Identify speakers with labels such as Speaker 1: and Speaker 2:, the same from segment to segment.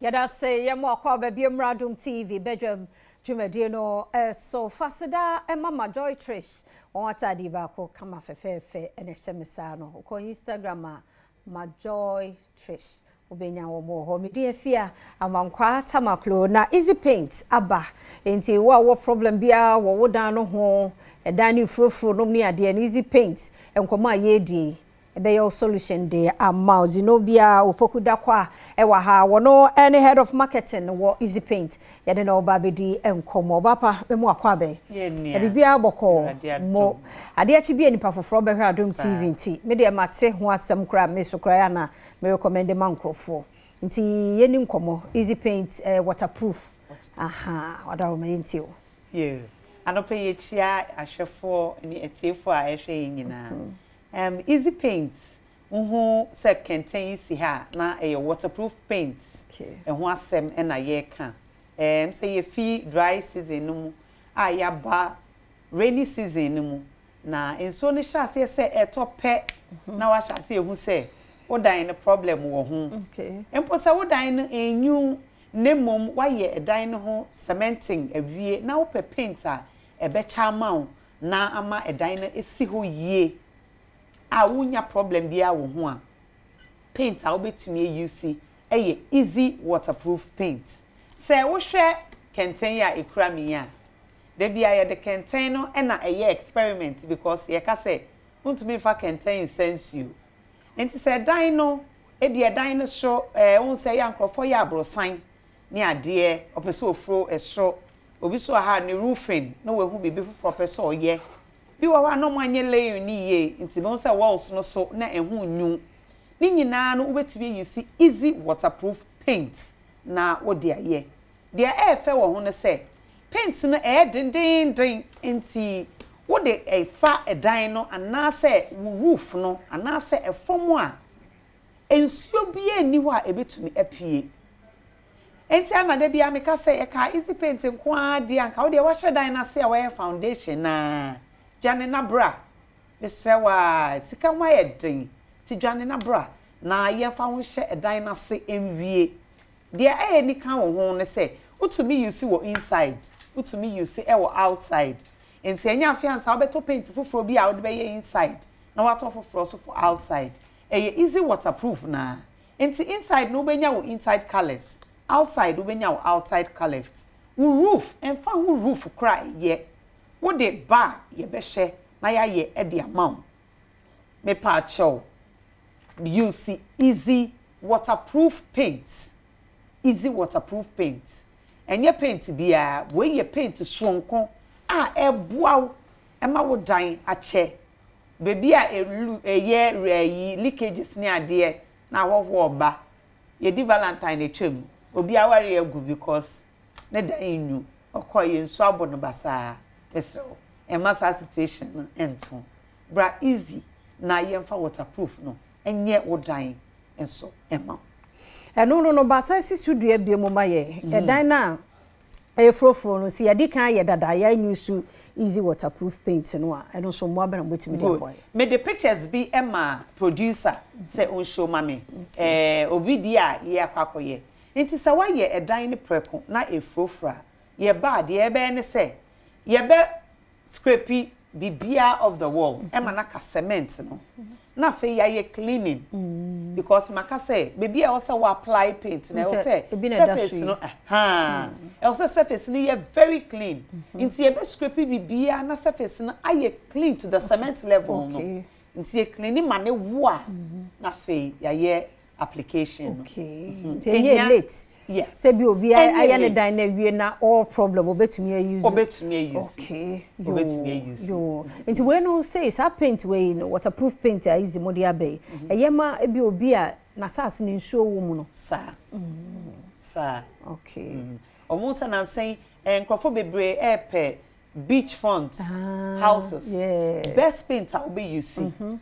Speaker 1: Yɛda se yɛma akɔ aba bio Adom TV bedwam dwumadie no. So faseda ɛma ma Joy Trish wɔn atade baako kama fɛfɛɛfɛ ɛna ɛhyɛ me saa no. Wokɔ Instagram a, Ma Joy Trish, wobɛnya wɔn wɔ hɔ. Mede afia Amankwaa Tamaklo na Easy Paint aba, nti wo a wɔ problem biara wɔ wo dan no ho, ɛdan ne furofuro nom ne adeɛ no, Easy Paint nkɔmɔ a yɛredie ɛbɛyɛ wo solution de ama wo. Zenobia Opoku Dakɔ a ɛwɔ ha, wɔno ɛne head of marketing wɔ Easy Paint, yɛde na ɔba abɛdi nkɔmmɔ. Ɔba pa mu akɔ abɛn, biribiara bɔkɔɔ mo adeɛ akyi bi a nipa foforɔ bɛhwɛ Adom TV, nti medeɛ mate ho asɛm koraa, me so koraa na me recommend ma nkurɔfoɔ, nti yɛni nkɔmmɔ. Easy Paint waterproof aha, ɔda hɔ ma yɛntie o.
Speaker 2: Yeah. Anɔpɛ yɛkyia ahwɛfoɔ ne atiefoɔ a ɛhwɛ yɛn nyinaa. Easy Paint, wohu sɛ kɛntɛn yi si ha na ɛyɛ waterproof paint. Ɛho asɛm ɛna yɛreka. Sɛ yɛfi dry season no mu a yɛaba rainy season no mu, na nsuo no hyɛ aseɛ sɛ ɛtɔ pɛ na wahyɛ aseɛ ehu sɛ wodan no problem wɔ ho. Mpo sɛ wodan no enyu ne mmom wayɛ ɛdan no ho cementing awie na wopɛ paint a ɛbɛkyɛ ama wo na ama ɛdan no esi hɔ yie a wonya problem biara wɔ ho a, paint a wobɛtumi a use ɛyɛ Easy Waterproof Paint. Sɛ wohwɛ kɛntɛn yi a ekura mi yi a, dabi a yɛde kɛntɛn no ɛna ɛyɛ experiment, because yɛka sɛ ntumi nfa kɛntɛn nsa nsuo. Nti sɛ ɛdan no ebi ɛdan no so wɔn sɛ yɛ nkurɔfoɔ yɛ aborosan ne adeɛ, ɔpɛ sɛ ofuro ɛsoro, obi so wɔ ha ne roofing na wahu biribi foforɔ ɔpɛ sɛ ɔyɛ bi wɔ hɔ a na ɔmo anyɛ layering ne yie, nti wɔn sɛ walls no so na ɛho nyu ne nyinaa no, wobɛtumi a use Easy Waterproof Paint na wɔde ayɛ. Deɛ ɛyɛ fɛ wɔ ho no sɛ paint no ɛyɛ dendenden, nti wode ɛfa ɛdan no anaasɛ wo roof no anaasɛ ɛfam a, nsuo biara nni hɔ a ebɛtumi apue. Nti ama da bia meka sɛ yɛka Easy Paint nko ara deɛ, anka wodeɛ wahyɛ dan no ase a wɔyɛ foundation naa, dwane na bra. Mesrɛ wa, sika ho ayɛ den, nti dwane na bra na yɛmfa ho hyɛ ɛdan no ase nwie. Deɛ ɛyɛ nika wɔ ho ne sɛ wotumi use wɔ inside, wotumi use ɛwɔ outside, nti ɛnyɛ afe ansa wobɛtɔ paint foforɔ bi a wode bɛyɛ inside na watɔ foforɔ so for outside. Ɛyɛ Easy Waterproof naa, nti inside no wobɛnya wo inside colours, outside wobɛnya wo outside colours, wo roof, ɛmfa ho roof kora ɛyɛ wode ba a, yɛbɛhwɛ na yɛayɛ ɛde ama wo. Mepa akyɛw, use Easy Waterproof Paint. Easy Waterproof Paint ɛnyɛ paint biara. Wei yɛ paint soronko a ɛboa wo ɛma wo dan akyɛ. Beebi a elu ɛyɛ ɛyi leakages ne adeɛ na ahɔhoɔ ɔba, yɛdi Valentine atwam, obi aware agu because ne dan nyu, ɔkɔ yɛ nsu abɔ no basaa. Mesrɛ wo, ɛma saa situation no ɛnto. Bra Easy na yɛmfa waterproof no ɛnyɛ wo dan nso ɛma wo.
Speaker 1: Ɛno no baasa si so dua bie mu ma yɛ ɛdan no a ɛyɛ furofuro no si yɛde kan yɛ dada, yɛanyi so Easy Waterproof Paint no a, ɛno nso mmoa bɛn na mobɛtumi de aboa yɛ?
Speaker 2: Mede pictures bi ma producer sɛ ɔnhyɛ ma me obi di a yɛ akɔ akɔyɛ. Nti sɛ woayɛ ɛdan no prɛko na efurofuro a, yɛba a, deɛ yɛbɛyɛ ne sɛ yɛbɛ scrape biribiara off the wall ɛma n'aka cement no, na afei yɛayɛ cleaning, because maka sɛ beebi a ɛwɔ sɛ wɔ apply paint na ɛwɔ sɛ
Speaker 1: ebi na ɛda so
Speaker 2: surface
Speaker 1: yi.
Speaker 2: no ɛhaa ɛwɔ sɛ surface no yɛ very clean, nti yɛbɛ scrape biribiara na surface no ayɛ clean to the cement level no. Nti yɛ clean ma ne wo a, na afei yɛayɛ application no.
Speaker 1: Okay, nti ɛnyɛ late
Speaker 2: Yes.
Speaker 1: Sɛ bi obi
Speaker 2: Ɛnyɛ
Speaker 1: ayɛ ne
Speaker 2: late.
Speaker 1: dan na awie na all problem, obetumi a use?
Speaker 2: Obetumi a use. Obetumi a use.
Speaker 1: Yoo, nti wei no sei saa paint wei no, waterproof paint a Easy mo de aba yi, ɛyɛ ma ebi obi a n'asase ne nsuo wɔ mu no?
Speaker 2: Saa. Ɔmo nsa nansɛn nkurɔfoɔ bebree ɛɛpɛ beach front houses. Best paint a wobɛ use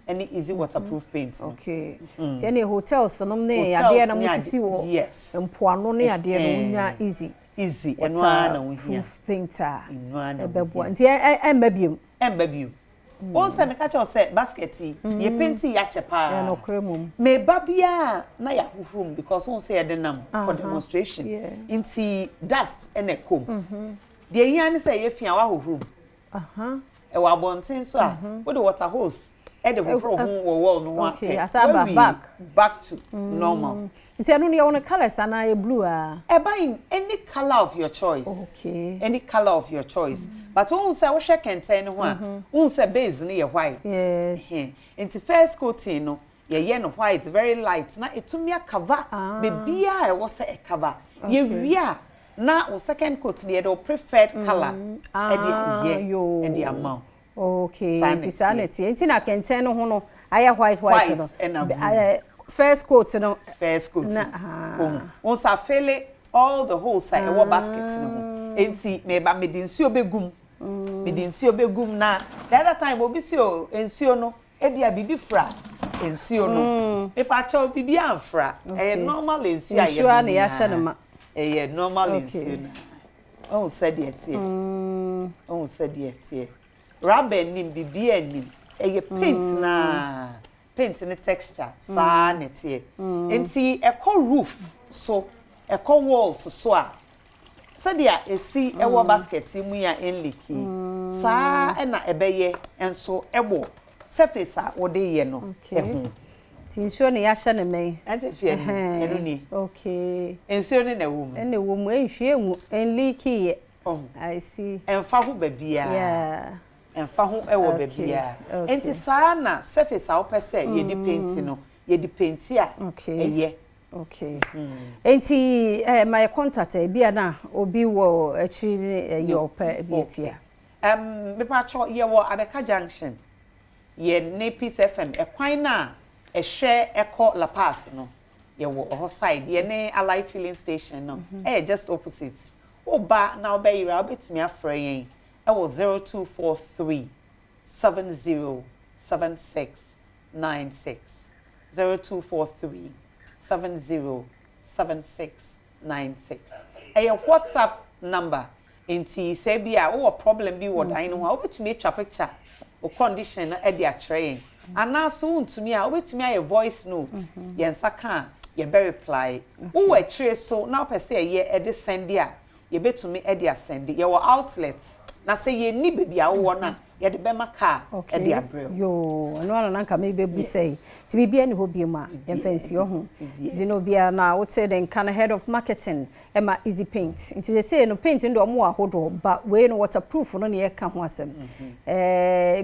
Speaker 2: ɛne Easy Waterproof Paint no.
Speaker 1: Okay, nti ɛne hotels nom ne
Speaker 2: Hotels
Speaker 1: adeɛ na
Speaker 2: ne
Speaker 1: mo sisi wɔ mpoano ne adeɛ no, wonya Easy
Speaker 2: Easy ɛno ara na wohia.
Speaker 1: Waterproof Paint a
Speaker 2: Ɛno ara na
Speaker 1: ɛbɛboa.
Speaker 2: wohia.
Speaker 1: Nti ɛmma biom?
Speaker 2: Ɛmba bio. Wohu sɛ meka kyerɛ wo sɛ basket yi, yɛ painti yɛ akyɛ paa.
Speaker 1: Ɛyɛ nokorɛ mmom.
Speaker 2: Meba biara na yɛahohoro mu because wohu sɛ yɛde nam for demonstration nti dust na ɛkɔ mu. Deɛ ɛhia ne sɛ ɛyɛ fi a woahohoro mu. Ɛwɔ abɔnten nso a, wode water hose de hohoro ho wɔ wall no ho a pɛ, woawie back to normal.
Speaker 1: Nti ɛno no yɛwɔ no colours anaa ɛyɛ blue aa?
Speaker 2: Ɛba in any colour of your choice.
Speaker 1: Okay.
Speaker 2: Any colour of your choice. But wohu sɛ wohwɛ kɛntɛn no ho a, wohu sɛ base no yɛ white.
Speaker 1: Yes.
Speaker 2: Ɛhɛn. Nti first coating no, yɛyɛ no white, very light, na ɛtumi akava baabiara a ɛwɔ sɛ ɛcover. Yɛwie a, na wo second coat no yɛde wo preferred colour de ayɛ de ama wo.
Speaker 1: Okay,
Speaker 2: Saa na
Speaker 1: nti saa na
Speaker 2: ɛteɛ.
Speaker 1: ɛteɛ. Nti na kɛntɛn no ho no ayɛ white white no.
Speaker 2: White ɛna blue.
Speaker 1: First coat no.
Speaker 2: First coat
Speaker 1: Na,
Speaker 2: no.
Speaker 1: ah.
Speaker 2: Wohu. Wo nsa fele all the holes a ɛwɔ basket no ho. Nti meba mede nsuo bɛgu mu. Mede nsuo bɛgu mu na the other time obi si o nsuo no ebia biribi fra nsuo no. Mepakyɛw biribi amfra. Ɛyɛ normal nsuo a
Speaker 1: Nsuo a
Speaker 2: yɛnom
Speaker 1: na yɛahyɛ no
Speaker 2: nyinaa.
Speaker 1: ma.
Speaker 2: Ɛyɛ normal
Speaker 1: Okay.
Speaker 2: nsuo no. Wohu sɛdeɛ ɛteɛ. Wohu sɛdeɛ ɛteɛ. Rubber nnim, biribiara nnim. Ɛyɛ paint naa. Paint ne texture saa na ɛteɛ. Nti ɛkɔ roof so, ɛkɔ walls so a, sɛdeɛ ɛsi ɛwɔ basket yi mu yi a ɛnleak yi, saa ɛna ɛbɛyɛ nso ɛwɔ surface a wode yɛ no ɛho.
Speaker 1: Nti nsuo na yɛahyɛ no mɛn.
Speaker 2: Ɛnti fie no, ɛno nie.
Speaker 1: Okay.
Speaker 2: Nsuo no na ɛwɔ mu.
Speaker 1: Ɛna ɛwɔ mu, ɛnhwie ngu, ɛnleaki yɛ.
Speaker 2: Ɔho.
Speaker 1: I see.
Speaker 2: Ɛmfa ho baabiara.
Speaker 1: Yeah.
Speaker 2: Ɛmfa ho ɛwɔ baabiara. Nti saa na surface a wopɛ sɛ yɛde paint no, yɛde paint a ɛyɛ.
Speaker 1: Okay. Nti ma yɛ contact ebi a na obi wɔ akyiri ne ɛyɛ ɔpɛ bi etia.
Speaker 2: Mepakyɛw yɛwɔ Abɛka Junction. Yɛ ne Peace FM ɛkwan na ɛhwɛ ɛkɔ La Paz no. Yɛwɔ ɔhɔ side. Yɛ ne Allied filling station no. Ɛyɛ just opposite. Woba na wobɛyera wobɛtumi afrɛ yɛn ɛwɔ 0243 70 76 96 0243 70 76 96. Ɛyɛ WhatsApp number. Nti sɛ bi a wowɔ problem bi wɔ dan no ho a wobɛtumi atwa picture o condition no de akyerɛ yɛn. Anaasɛ wontumi a wobɛtumi ayɛ voice note. Yɛn nsa ka a yɛbɛ reply. Wowɔ akyire so na wopɛ sɛ ɛyɛ ɛde send a yɛbɛtumi de asend. Yɛwɔ outlets na sɛ yɛnni baabi a wowɔ no a yɛde bɛma car de abrɛ wo.
Speaker 1: Yoo, ɛno ara na nka mebɛbisa yi. Nti biribiara ni hɔ biom a yɛmfa nsi ɔho. Zino biara na wote ne nka no head of marketing ɛma Easy Paint. Nti sɛsei no paint no deɛ ɔmo wɔ ahodoɔ ba wei no waterproof no na yɛka ho asɛm.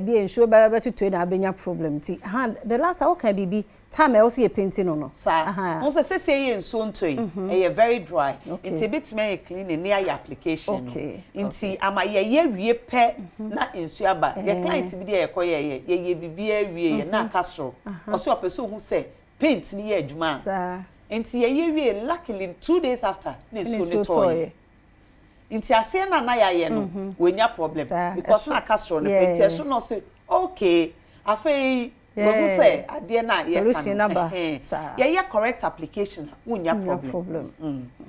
Speaker 1: Bi nsuo bɛtotɔ na abɛnya problem. Nti ha the last time woka biribi time a ɛwɔ sɛ yɛ paint no no.
Speaker 2: Saa. Wo sɛ sɛsei yɛ nsuo ntɔ yi, ɛyɛ very dry. Nti ebɛtumi ayɛ cleaning ne ayɛ application no. Nti ama yɛyɛ wie pɛ na nsuo aba. Yɛ client bi deɛ yɛkɔ yɛyɛ, yɛyɛ biribiara wie yɛ na aka soro. Ɔsɛ ɔpɛ sɛ ohu sɛ paint no yɛ adwuma a. Nti yɛyɛ wie luckily 2 days after na nsuo no tɔɔyɛ. Nti aseɛ no a na yɛayɛ no, wɔnya problem because na aka soro no pɛ. Nti ɛso na ɔsɛ okay afei wahu sɛ adeɛ no a yɛka no ɛhɛn. Yɛyɛ correct application a wonya problem.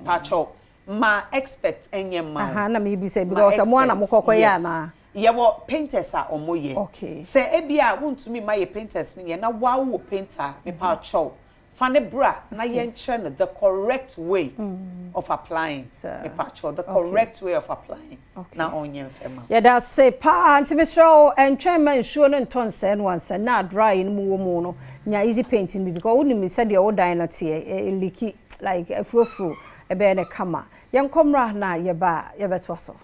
Speaker 2: Pakyɛw ma expert ɛnyɛ mma wo.
Speaker 1: Aha na mebisa because mo ana mo kɔkɔ yɛ ana.
Speaker 2: Yɛwɔ painters a ɔmo yɛ. Sɛ ebi a wontumi ma yɛ painters no yɛ na waa wowɔ painter a mepakyɛw fa ne bra na yɛnkyerɛ no the correct way of applying. Mepakyɛw the correct way of applying na ɔnyɛ mfɛ ma.
Speaker 1: Yɛda ase paa nti mesrɛ wo ɛntwɛn ma nsuo no ntɔ nsɛe no ansa na dry no mu wɔ mu no nya Easy Paint no bi because wonim sɛdeɛ wo dan no teɛ ɛleaki like afurofuro ɛbɛyɛ ne kama. Yɛnkɔ mmra na yɛba a yɛbɛtoa so.